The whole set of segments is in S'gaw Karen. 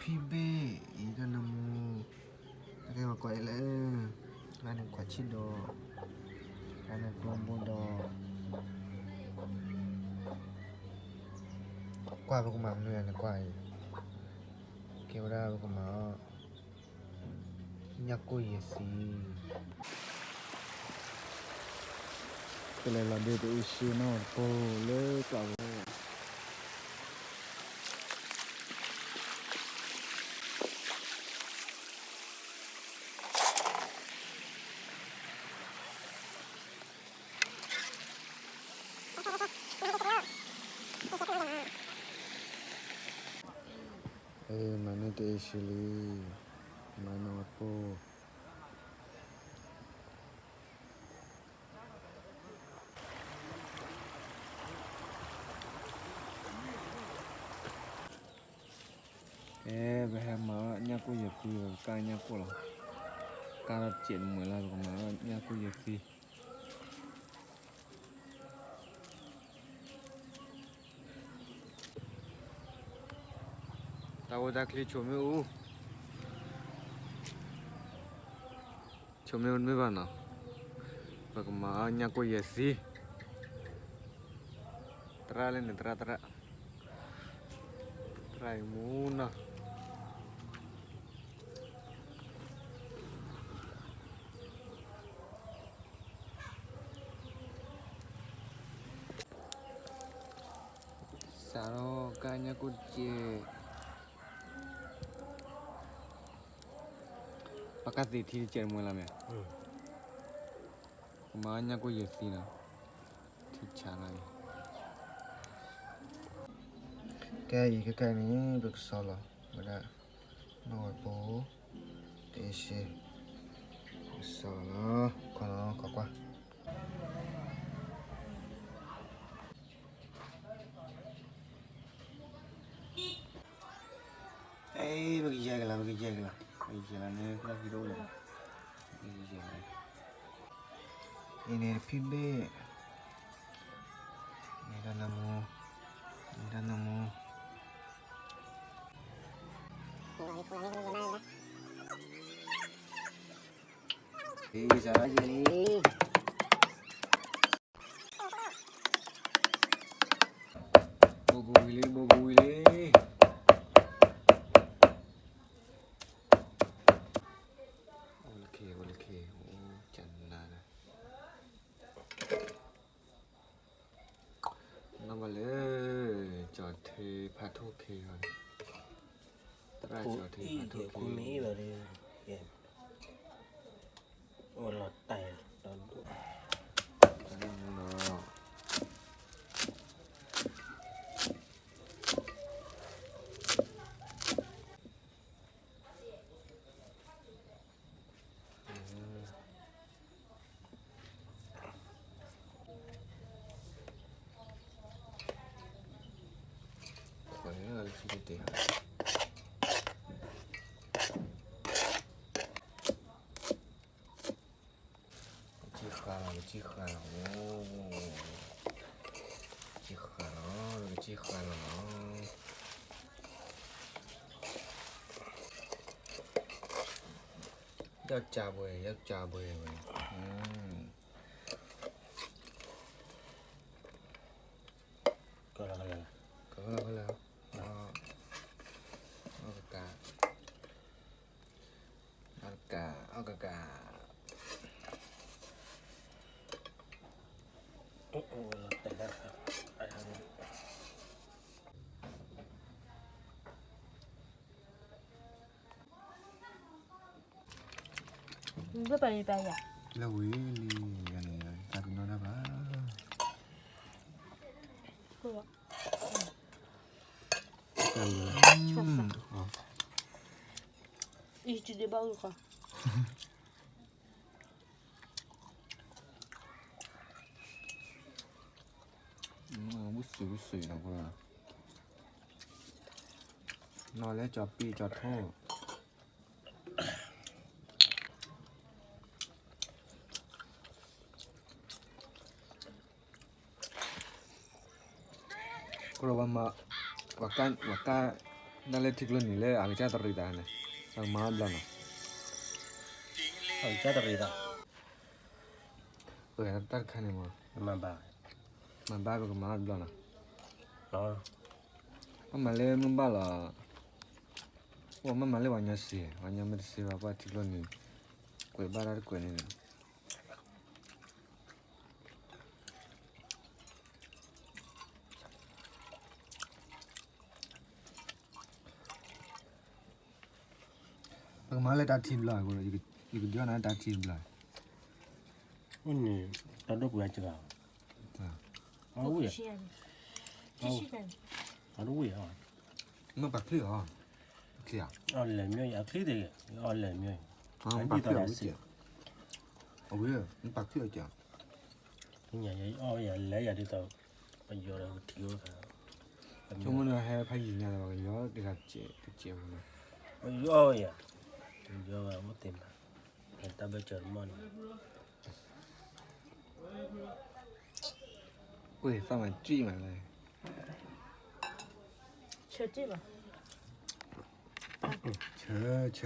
ဖံဘ့ၣ်, အံၤတၢ်နၢမူ, တၢ်ကဲဝဲကွၢ်အံၤလၢ, ဂၤန့ၣ်ကွၢ်ဆံဒီး, ဂၤန့ၣ်ကျီဘိဒီး, ကွၢ်ပကမၤမနုၤန့ၣ်ကွၢ်အံၤ, ကဲဝဲဒၣ်ပကမၤအီၤ, ညၣ်ကိၢ်ယဲၢ်သံ ကလဲၤလီၤဒ့တအ့ၡ့နီၢ်တပိၢ်လၢကျးဝဲ မၤန့ၢ်တအ့ၡ့လံ, မၤနီၢ်တပိၢ် ကဲ ပဟဲမၤအီၣ်ညၣ်ကိၢ်ယဲၢ်သံ ပကကၢ်ညၣ်ကိၢ်လီၤ, ကၢ်ဒီးစဲးတမှဲၤလီၤ ပကမၤအီၣ်ညၣ်ကိၢ်ယဲၢ်သံ တၢ်အိၣ်တၢ်ချ့ဆိးမ့ၣ်အူ, ဆိးမ့ၣ်အူတမ့ၢ်ဘၣ်နီၤ, ပကမၤအီၣ်ညၣ်ကိၢ်ယဲၢ်သံ, သရၣ်လၢန့ၣ် သရၣ် သရၣ်, သရၣ်အံၤမူနီၤ စးထီၣ်ကၢ်ညၣ်ကိၢ်တကဲး, ပကၢ်သ့ထံတကဲးတမှဲၤလီၤမ့ၢ်, ပမၤညၣ်ကိၢ်ယဲၢ်သံနီၤ, ထံဆးလီၤအံၤ, ကဲအံၤခဲကဲန့ၣ် ပကစီလီၤဝဲဒၣ်, နီၢ်ဝဲပိ, တအ့ၡ့, ပကစီလီၤ, ခီနီၤ ခီကွၢ် အဲ ပကယဲၢ်ကလီၤ ပကယဲၢ်ကလီၤ ပကယဲၢ်လီၤန့ၣ် ပကယဲၢ်လီၤ, အံၤန့ၣ်ဖံဘ့ၣ်, န့ၣ်တၢ်နၢမူ, န့ၣ်တၢ်နၢမူ, အံၤစးထီၣ်ယဲၢ်လံ ဘိကဝံၤလံ ဘိကဝံၤလံ, အိၣ်လၢခ့ အိၣ်လၢခ့ အိၣ်ကနၤလၢ နီၢ်ဘၣ်လၢ ကၠီၤထ့ဖးထိၣ်ခ့လီၤ, သရၣ်ကၠီၤထ့ဖးထိၣ်ခ့, အိၣ်လီၤတၢ်လီၤဒိၣ်, ကစံၣ်ဃာ်လီၤ ကစံၣ်ဃာ်လီၤ, ကစံၣ်ဃာ်လီၤ ကစံၣ်ဃာ်လီၤ, ယီၢ်ကၠၢ်ဘှဲး ယီၢ်ကၠၢ်ဘှဲးဝဲ, ကလၢ ကလၢ အီၣ်ကကၤ အီၣ်ကကၤ အီၣ်ကကၤ လၢဝံၤလံ ယၤန့ၣ် တၢ်ပနီၣ်တၢ်ဘၣ် တၢ်လံ အံၤ တဒ့ဘၣ်အုၣ်ခီ ဝံၣ်စူၤဝံၣ်စူၤနီၤ နီၢ်လၢကၠီၤပံၣ်ကၠီၤထိၣ် ကရၢဘၣ်မၤ ပှၤကၢ် တၢ်လၢထံကျိနံၤလၢအကစၢ်တရံးသးန့ၣ်, ပကမၤဘျီနီၤ, အကစၢ်တရံးသး, ပတၢ်တခါန့ၣ်မး, မၤဘၣ်, မၤဘၣ်ပကမၤဘျီနီၤ, မ့ၢ်မၤလၢမုၢ်ဘၣ်လီၤ, မ့ၢ်မၤလၢပှၤညီစ့, ပှၤညီမ့ၢ်တစ့ဘၣ် ပှၤထံကျိနံၤ, ကွဲးဘၣ်တၢ်တကွဲးန့ၣ်ဒီး ပကမၤလၢတၢ်ထံဘျီ, ယကဒုးနၤတၢ်ထံဘျီ, အိၣ်န့ၣ်, တၢ်ဒိၣ်ပှဲၤစှၤ, အဝဲ, အဝဲ, မ့ၢ်ပာ်ချံၣ်အီၤ, အလဲၤမ့ၢ်အချံၣ်တဂ့ၤ, အလဲၤမ့ၢ်, အဝဲ, မ့ၢ်ပာ်ချံၣ်အီၤ, ညါအီၣ်ယၤလဲၤယၤဒ်သိး, ပယီၤဒီးပထံၣ်အိၣ်သး, ဆိကမိၣ်ဒီးဟဲဖးယံၤညါလီၤ ပကယီၤတဂၤတစဲးတစဲးမး, ပယီၤယၤ, ပယီၤဝဲအိၣ်သ့မး, တၢ်ဘၢၣ်စၢၤတမီၢ်န့ၣ်, ဝ့ၢ်သၣ်မၤကံၣ်မးလဲၣ်, ဆၢကံၣ်ဘၣ်, ဆၢ, ဆၢ,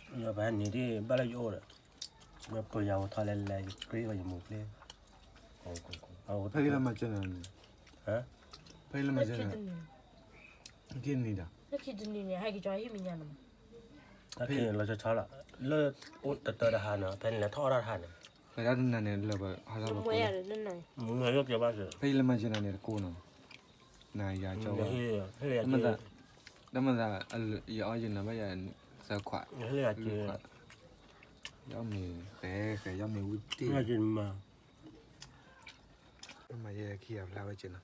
ယပှၤန့ၣ်ဒ်ဘၣ်လၢယအိၣ်ဒီး, မ့ၢ်ပယီၤဝဲထီၣ်လဲၤလဲၤ ယကြ့ၢ်ဝဲယမိၢ်ကျ့, ဖဲလၢမၤစၢၤနၤန့ၣ်, ဖဲလၢမၤစၢၤနၤ, ခံနံၤဒီး, ခံနံၤန့ၣ် ဟဲက့ၤကၠီဟံၣ်မဲာ်ညါန့ၣ်မး, လီၤဆီဆီလီၤ, လၢအိၣ်တတၢတဟါန့ၣ် ဖဲန့ၣ်လဲၤထီၣ်အီၣ်တၢ်တဟါန့ၣ်, ဖဲဒၣ်တနၤန့ၣ်လၢပဟးထီၣ်ပကိး, ဖဲလၢမၤစၢၤနၤန့ၣ်တကိးနီၤ, နၤယၤကၠီဝဲ, တၢ်မၤသး, ယအီၣ်ယနၤဘၣ်ယၤ, သၢခွး, ယအီၣ်မ့ၤဃဲဃဲ ယအီၣ်မ့ၤဝံၣ်တ့ၢ်, မၤယဲခံဂၤဖျါဝဲက့ၤနီၤ,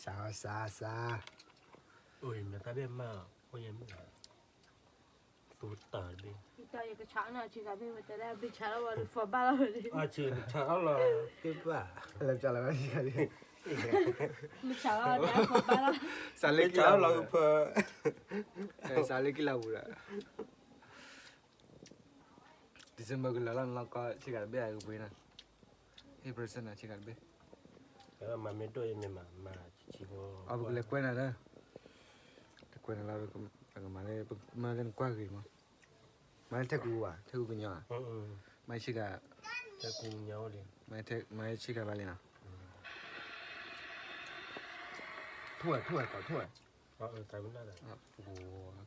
စါစါစါ, အိၣ်မ့ၢ်တၢ်ဘၣ်မး, အိၣ်ယဲမ့ၢ်, သူတၢ်တဘ့ၣ်, ယကဆးအီၣ်လီၤ, ကဆးအီၣ်လီၤ, ကဘၣ်, မ့ၢ်ဆးလီၤ, စးလၢကံလၤပူၤဒီး, စးလၢကံလၤပူၤဒီး, December ကလၢာ်လီၤ နလီၢ်ကီ ဆ့ကၤတဘ့ၣ်အကပှ့ၤနၤ, ဟ့ၣ် present နၤဆ့ကၤတဘ့ၣ်, မၤမ့ၢ်ဒိၣ်အံၤမ့ၢ်မး, မၤဆံဆံဖိ, အပကလဲၤကွဲနၤဒီး, လဲၤကွဲနၤလီၤ, ပကမၤလၢ, မၤလၢနကွၢ်ဂ့ၤမး, မၤလၢထဲကူဘၣ်, ထဲကူကညီ, မၤဆ့ကၤ, ထဲကူကညီ, မၤဆ့ကၤဘၣ်လံနီၤ, ထိၣ်ဝဲထိၣ်ဝဲကိးထိၣ်ဝဲ,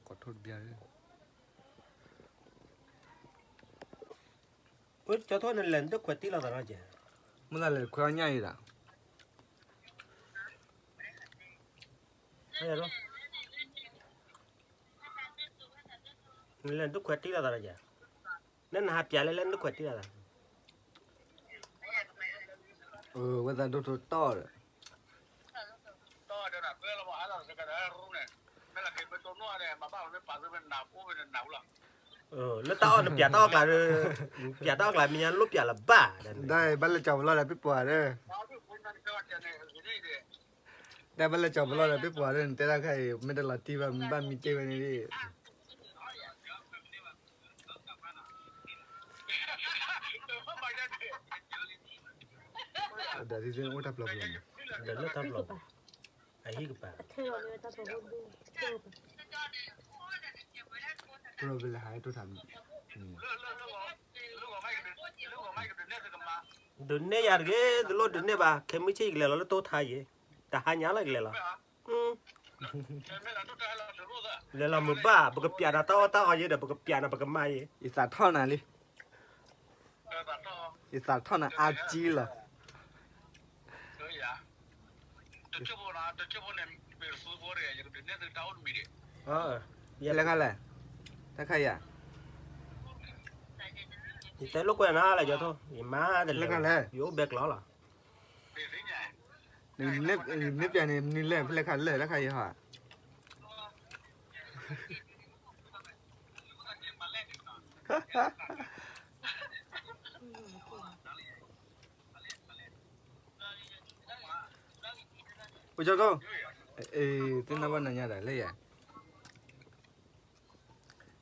ကိးထိၣ်တဘျီ, ကၠီထိၣ်န့ၣ်လဲၤနတခွဲးတံၢ်လီၤသးနီၤကဲ, မ့ၢ်သးလဲၤခွဲးအီၣ်ညၣ်အံၤဒၣ် နလဲၤနတခွဲးတံၢ်လီၤသးနီၤကဲ, နနဟးပျးလၢလဲၤနတခွဲးတံၢ်လီၤသး, ဝဲသးဒိၣ်ထီၣ်တီၢ်ဒီး, လၢတၢ်အီၣ်နပျးတၢ်အီၣ်ကျါဒီး, ပျးတၢ်အီၣ်ကျါမ့ၢ်ညါလိၣ်ပျးလၢဘၣ်, တၢ်ဘၣ်လဲၤကၠီၤပလီၢ်ဒီးပ့ၤပှၤဒီး, တၢ်ဘၣ်လဲၤကၠီၤပလီၢ်ဒီးပ့ၤပှၤဒီး နတဲတၢ်ခါအံၤ မ့ၢ်တလီၤတံၢ်ဘၣ် မ့ၢ်ဘၣ်မံတ့ၢ်ဝဲန့ၣ်ဒ် ဒီးလၢတၢ်ပျီပူၤ, အဟံၣ်ကပၤ, ဒုးနဲၣ်ယၤတဂ့ၤ, တလိၣ်ဒုးနဲၣ်ဘၣ်, ခဲမုၢ်ဆ့ၣ်ယကလဲၤလီၤလၢတိၢ်ထါယဲ, တဟါညါလီၤယကလဲၤလီၤ, လဲၤလီၤမုာ်ဘၣ်, ပကပျးနၤတၢ်အီၣ်တၢ်အီယဲဒီး ပကပျးနၤပကမၤယဲ, ယသးထီၣ်နၤလံ ယသးထီၣ်နၤအါကံလီၤ. လဲၤခါလဲၣ်, တၢ်ခါယၤ, ယတဲလိာ်ကွဲနၤလၢယီၤထိ, ယမါတလဲၤ, ယအိၣ်ဘဲကျီလီၤ. နမ့ၢ်ပျးန့ၣ် နလဲၤဖဲလဲၣ်ခါလဲၣ် တၢ်ခါယၤဟီ. အိၣ်ကၠီထိၣ်, သ့ၣ်နီၣ်ဘၣ်နၤညါဒီးလဲၣ်ယၤ,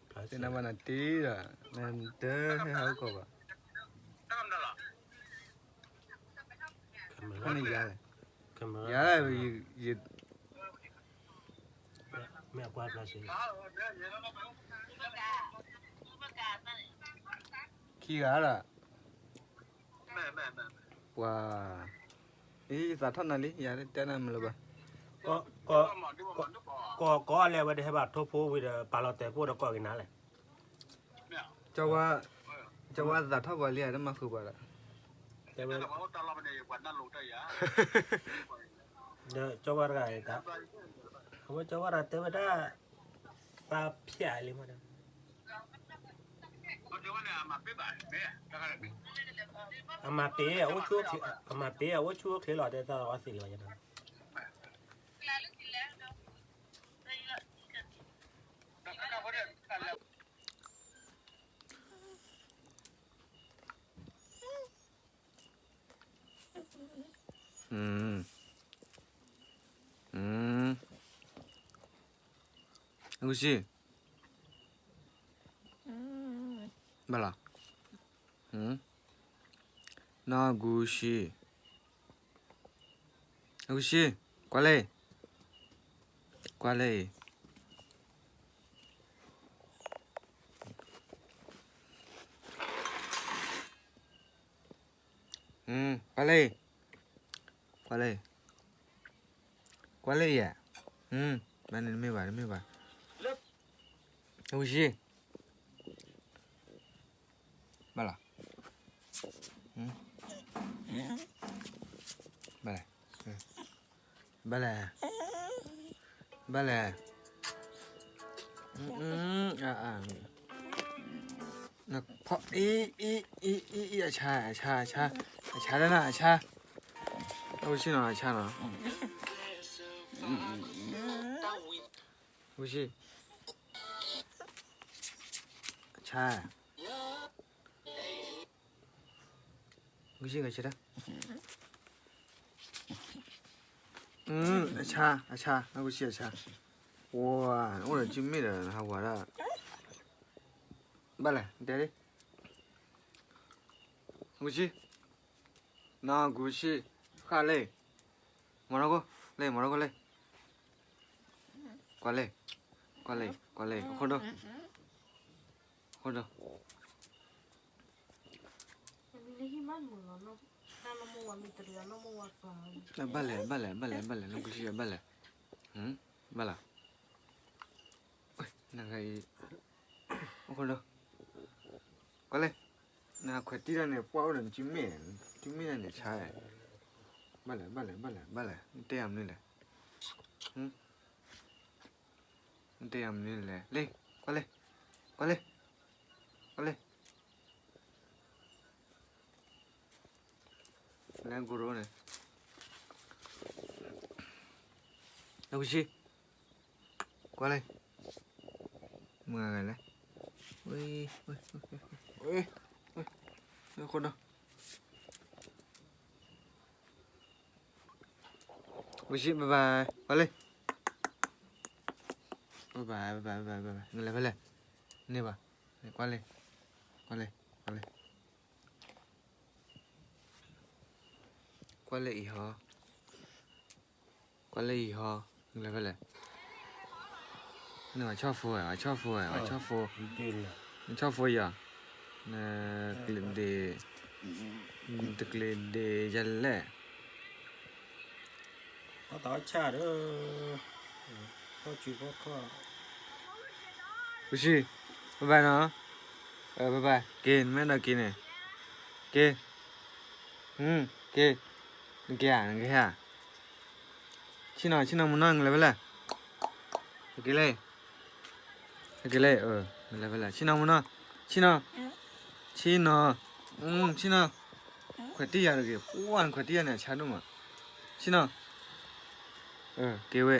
သ့ၣ်နီၣ်ဘၣ်နၤတ့ဒီး နတဟဲဟးအိၣ်ကီးဘၣ်. ဖဲန့ၣ်ယၤလဲၣ်, ယၤလဲၣ်, ယ မ့ၢ်အကွၢ်ဖျါစ့ၢ်, ခံဂၤလီၤ, ပှၤ, အံၤ ယသးထီၣ်နၤလံ, ယတဲနၤမ့ၢ်လၢၤဘၣ်, ကီၢ်ကီၢ်လဲၣ် အဝဲတဟဲဘၣ်ထိဖိဝံၤဒီး ပာ်လီၤတဲာ်ဖိဒီးကီၢ်က့ၤနၤလဲၣ်, ကၠီဝါသးထီၣ်ပှၤလံ တမၤဃုာ်ပှၤဒီး, တဲဝဲ, ဒီးကၠီဝါတဂၤ, အဝဲကၠီဝါတဂၤတဲဝဲဒၣ်, သးဖျါလံမးဒီး အမၤပ့ၤ, အမၤပ့ၤအအိၣ်ဆူၣ်အိၣ်ချ့လီၤ တဲသးအီသံးလီၤယၤ, အကူစံ, ဘၣ်လီၤ, နီၢ်အကူစံ, အကူစံ, ကွၢ်လၢ, ကွၢ်လၢအံၤ ကွၢ်လၢ, ကွၢ်လၢ, ကွၢ်လၢယၤ, ဘၣ်န့ၣ်တမ့ၢ်ဘၣ် တမ့ၢ်ဘၣ်, အဝံၤ, ဘၣ်လီၤ, ဘၣ်လဲၣ်, ဘၣ်လဲၣ်, ဘၣ်လဲၣ်, ဖီၣ်အံၤ, အံၤ, အံၤ, အဆါ, အဆါ, အဆါ, အဆါလၢနၤ အဆါ, အဝံၤဆံနီၤ အဆါနီၤ, ဝံၤဆံ, အဆါ, ဝံၤဆံဂၤဆံတၢ် အဆါ, အဆါ, နၢ်ကူစံအဆါ, ဝၤ, အိၣ်ဒီးစုမ့ၢ်ဒီး နဟးဝၤဒၣ်, ဘၣ်လဲၣ်, တဲလံ, နၢ်ကူစံ, နၢ်ကူစံ, ဃၣ်လၢ, မၤထီၣ်ခိၣ်, လၢ မၤထီၣ်ခိၣ်လၢ, ကွၢ်လၢ, ကွၢ်လၢ, ကွၢ်လၢ, အခိၣ်ဒိၣ် အခိၣ်ဒိၣ်, ဘၣ်လဲၣ်, ဘၣ်လဲၣ်, ဘၣ်လဲၣ်, ဘၣ်လဲၣ်, နၢ်ကူစံ ဘၣ်လဲၣ်, ဘၣ်လဲၣ်, နဂၤအံၤ, အခိၣ်ဒိၣ်, ကွၢ်လၢ, နခွဲးတံၢ်တၢ်န့ၣ် ပှၢ်အိၣ်ဒီးနစုမ့ၢ်, စုမ့ၢ်တၢ်န့ၣ်ဆါ, ဘၣ်လဲၣ်, ဘၣ်လဲၣ်, ဘၣ်လဲၣ်, ဘၣ်လဲၣ်, နတဲယၤမနုၤလဲၣ်, နတဲယၤမနုၤလဲၣ်, လၢ, ကွၢ်လၢ, ကွၢ်လၢ, ကွၢ်လၢ လဲၤကိရိန့ၣ်, နၢ်ကူစံ, ကွၢ်လၢ, မုၢ်ဂၤလဲၣ်, ဝဲ, ဝဲ, ဝဲ, ဝဲ, ဝဲ, အခိၣ်ဒိၣ်, ဝံၤဆံ bye bye ကွၢ်လၢ, bye bye bye bye bye bye, နလဲၤဖဲလဲၣ်, န့ၢ်ဘၣ်, ကွၢ်လၢ, ကွၢ်လၢ, ကွၢ်လၢ, ကွၢ်လၢအံၤဟီ, ကွၢ်လၢအံၤဟီ, နလဲၤဖဲလဲၣ်, နဆီၣ်ဖိဝဲ, ဆီၣ်ဖိဝဲ, ဆီၣ်ဖိ, နဆီၣ်ဖိယၤ, နကျ့ဒ့, တကျ့ဒ့ယၤလဲၣ်, အသးဆၣ်ဒီး, ဖီၣ်စုဖီၣ်ခီၣ်, ဝံၤဆံ, bye bye နီၤ, bye bye, က့ၤ နမ့ၢ်ဒီးက့ၤန့ၣ်, က့ၤ, က့ၤ, နက့ၤဧါ, နကဟဲဧါ, ဆ့ၣ်နီၤ, ဆ့ၣ်နီၤမုၢ်နီၤ နလဲၤဖဲလဲၣ်, က့ၤလဲၣ်, က့ၤလဲၣ်, နလဲၤဖဲလဲၣ်, ဆ့ၣ်နီၤမုၢ်နီၤ, ဆ့ၣ်နီၤ, ဆ့ၣ်နီၤ, ဆ့ၣ်နီၤ, ခွဲးတံၢ်ယၤတဂ့ၤ, ပှၢ် နခွဲးတံၢ်ယၤန့ၣ် အဆါဒိၣ်မး, ဆ့ၣ်နီၤ, က့ၤဝဲ,